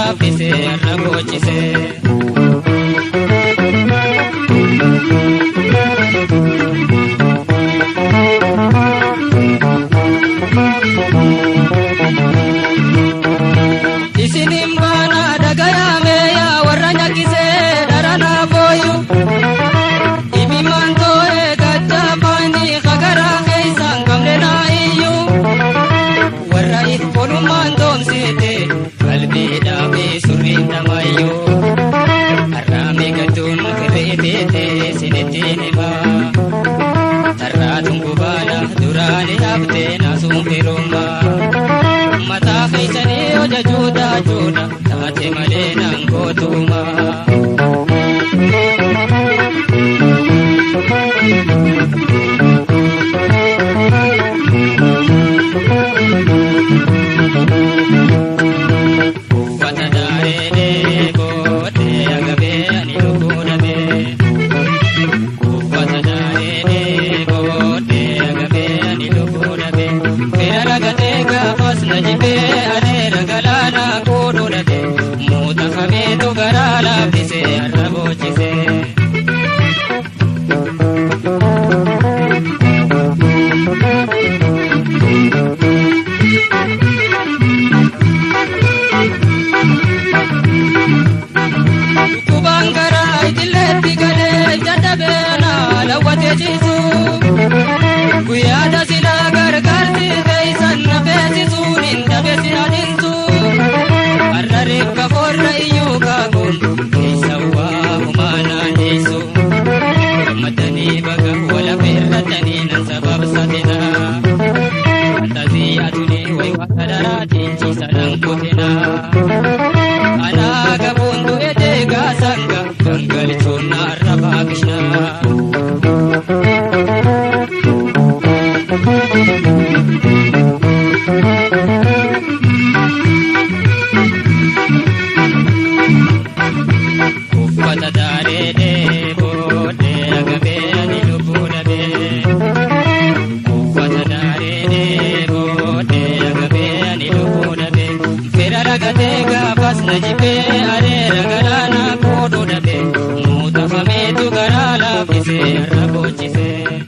laaffisee har'a boochisee. Isinin baana dhagayame yaa warra nyakkisee dharanaa booyu. Ibimaan too'ee gadda faani hagaraa keessaan gamne naa iyyuu. Warra iffoolummaan doomsite qalbiidhaa fi surriin namayyuu. Har'aame gadduun kirriiteete sinittiin himaa. Tarraatuun gubaala duraani haftee naasuun firummaa. Mataa keessanii hojachuudha jechuudha taate malee naan gootuuma. Uffata daaree booddee agabee ani lubbuu dhabee. Uffata daaree booddee agabee ani lubbuu dhabee. Fira ragatee gaafas na jibbee areera galaana kooduu dhabee. Muuta kameetu garaa laaffisee har'a boochisee. Dhukkubaan garaa idileetti galee jadhabee lawwatee ciisu. Guyyaadha silaa gargaarsi fe'isan na feesisuun hin dhabe si adinsu. Har'a reeffa korra iyyuu kaakuun keessa waa humaa naan dhiisu. Gammadanii baga wala feerratanii nan sababsatina. Fantasii aduunii wayi waa daraatiin ciisa nan kutina. Anaa gabuun du'e deegaa sanga gangalchuun narra baakishna. Uffata daaree booddee agabee ani lubbuu dhabee. Uffata daaree booddee agabee ani lubbuu dhabee. Fira ragatee gaafas na jibbee areera galaana kooduu dhabee. Muuxafameetu garaa laaffisee har'a boochisee.